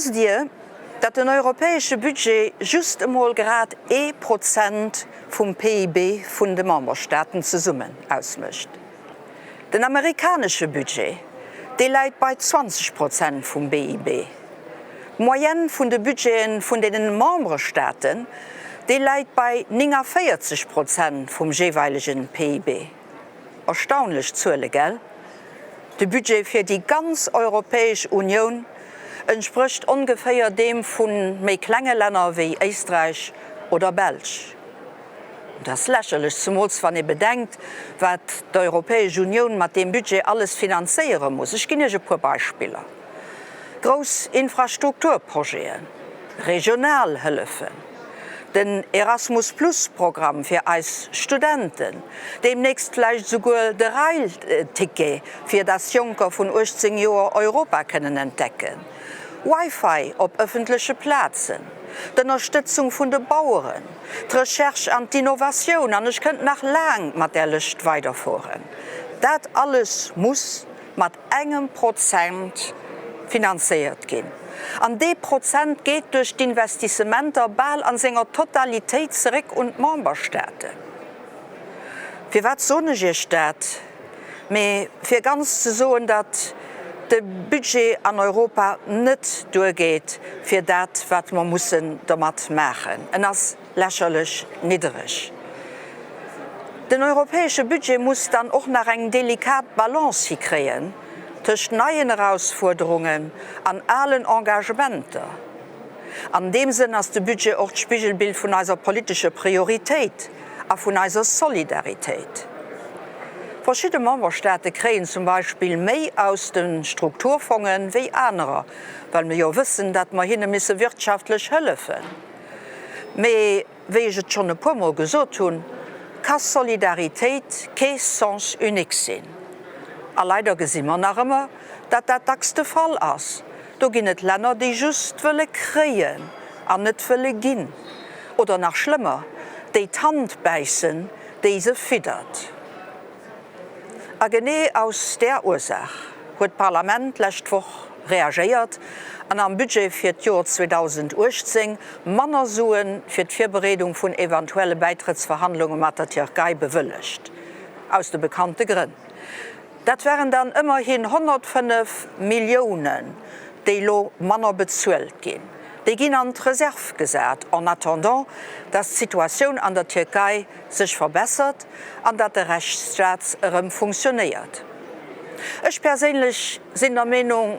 Wosst Dir, datt den europäesche Budget just emol grad ee Prozent vum PIB vun de Memberstaaten zesummen ausmécht? Den amerikanesche Budget, dee läit bei 20 Prozent vum BIP. D'Moyenne vun de Budgete vun deenen Memberestaaten, déi läit bei 49 Prozent vum jeeweilegen PIB. Erstaunlech Zuele, gell? De Budget fir déi ganz Europäesch Unioun entsprécht ongeféier deem vu méi klenge Länner wéi Éisträich oder Belsch. Dat ass lächerlech, zemools wann ee bedenkt, wat d'Europäesch Unioun mat deem Budget alles finanzéiere muss. Ech ginn Iech e puer Beispiller, Grouss Infrastrukturprojeten, regional Hëllefen, den Erasmus-Plus-Programm fir eis Studenten, deemnächst vläicht esouguer de Rail-Ticket, fir dass Jonker vun 18 Joer Europa kënnen entdecken, Wi-Fi op ëffentleche Plazen, d'Ënnerstëtzung vun de Baueren, d'Recherche an d'Innovatioun, an ech kënnt nach laang mat där Lëscht weiderfueren. Dat alles muss mat engem Prozent finanzéiert ginn. An dee Prozent geet duerch d'Investissementer bal an senger Totalitéit zeréck un d'Memberstaaten. Firwat soen ech Iech dat? Mee fir ganz ze soen, datt de Budget an Europa net duergeet fir dat, wat mer mussen domat maachen. En ass lächerlech niddereg. Den europäesche Budget muss dann och nach eng delikat Balance hikréien tëscht neien Erausfuerderungen an alen Engagementer. An deem Sënn ass de Budget och d'Spigelbild vun eiser politescher Prioritéit a vun eiser Solidaritéit. Verschidde Memberstaate kréien zum Beispill méi aus de Strukturfonge wéi anerer, well mir jo wëssen, datt mer hinne misse wirtschaftlech hëllefen. Mee wéi ech et schonn e puermol gesot hunn, ka Solidaritéit kee Sens unique sinn. A leider gesi mer nach ëmmer, datt dat dacks de Fall ass. Do ginn et Länner, déi just wëlle kréien an net wëlle ginn. Oder nach schlëmmer, déi d'Hand bäissen, déi se fiddert. A genee aus där Ursaach huet d'Parlament d'lescht Woch reagéiert an am Budget fir d'Joer 2018 manner Sue fir d'Virbereedung vun eventuelle Bäitrëttsverhandlunge mat der Tierkei bewëllegt. Aus de bekannte Grënn. Dat waren dann ëmmerhin 105 Milliounen, déi elo manner bezuelt ginn. Déi ginn an d'Reserv gesat, en attendant, datt d'Situatioun an der Tierkei sech verbessert an datt de Rechtsstaat erëm funktionéiert. Ech perséinlech sinn der Meenung,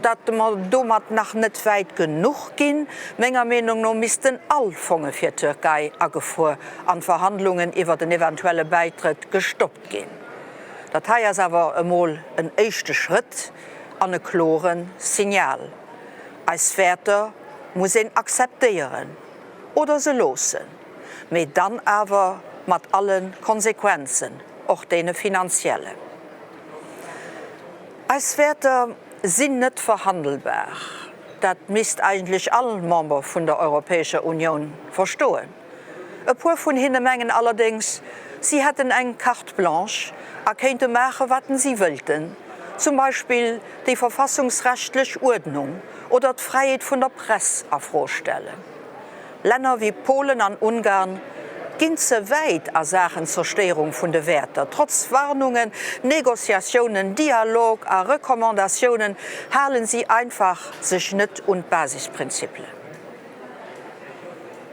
datt mer domat nach net wäit genuch ginn. Menger Meenung no missten all Fonge fir d'Türkei agefruer an d'Verhandlungen iwwert en eventuelle Bäitrëtt gestoppt ginn. Dat hei ass awer emol en éischte Schrëtt an e klore Signal. Eis Wäerter muss een akzeptéieren oder se loossen, mee dann awer mat alle Konsequenzen, och deene finanziellen. Eis Wäerter sinn net verhandelbar. Dat misst eigentlech all Member vun der Europäescher Unioun verstoen. E puer vun hinne mengen allerdéngs, si hätten eng Carte blanche a kéinte maache waten si wëllten, zum Beispill déi verfassungsrechtlech Uerdnung oder d'Fräiheet vun der Press a Fro stellen. Länner wéi Polen an Ungarn ginn ze wäit a Saachen Zerstéierung vun de Wäerter. Trotz Warnungen, Negociatiounen, Dialog a Recommandatiounen halen si einfach sech net un d'Basisprinziplen.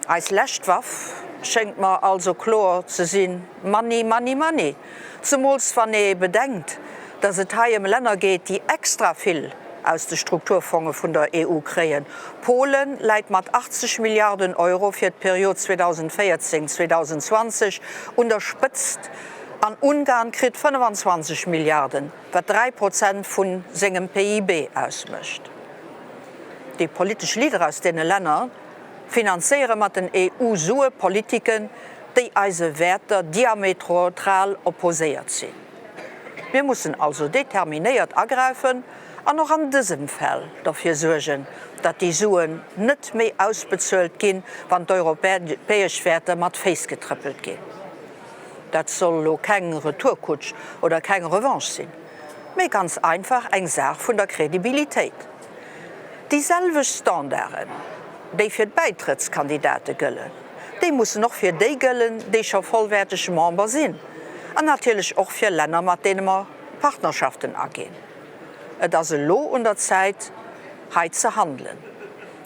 Eis lescht Waff schéngt mer also kloer ze sinn, Money, money, money! Zemools wann ee bedenkt, datt et hei ëm Länner geet, déi extra vill aus de Strukturfonge vun der EU kréien. Polen läit mat 80 Milliarden Euro fir d'Period 2014, 2020 un der Spëtzt an Ungarn kritt 25 Milliarden, wat 3 Prozent vu sengem PIB ausmécht. Déi politesch Leader aus deene Länner finanzéiere mat den EU-Sue Politiken, déi eise Wäerter diametral opposéiert sinn. Mir mussen also determinéiert agräifen an och an dësem Fäll derfir suergen, datt déi Suen net méi ausbezuelt ginn, wann d'europäesch Wäerter mat Féiss getrëppelt ginn. Dat soll elo keng Retourkutsch oder keng Revanche sinn, mee ganz einfach eng Saach vun der Kredibilitéit. Déi selwecht Standarden, déi fir d'Bäitrëttskandidate gëllen, déi mussen och fir déi gëllen, déi scho vollwäerteg Member sinn, an natierlech och fir Länner, mat deene mer Partnerschaften aginn. Et ass elo un der Zäit, hei ze handelen.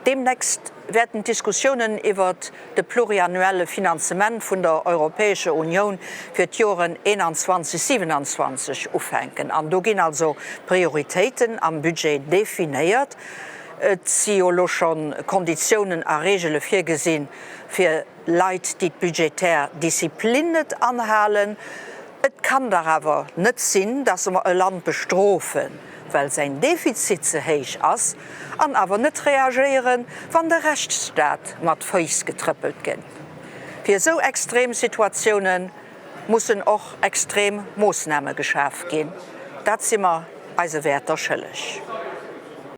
Deemnächst wäerten d'Diskussiounen iwwert de pluriannuelle Finanzement vun der Europäescher Unioun fir d'Joren 21, 27 ufänken. An do ginn also Prioritéiten am Budget definéiert. Et si jo elo scho Konditiounen a Regele virgesinn fir Leit, déi d'budgetär Disziplin net anhalen. Et kann dach awer net sinn, dass mer e Land bestrofen, well säin Defizit ze héich ass, an awer net reagéieren, wann de Rechtsstaat mat Féiss getrëppelt gëtt. Fir esou extrem Situatioune mussen och extrem Moossname geschaf ginn. Dat si mer eise Wäerter schëlleg.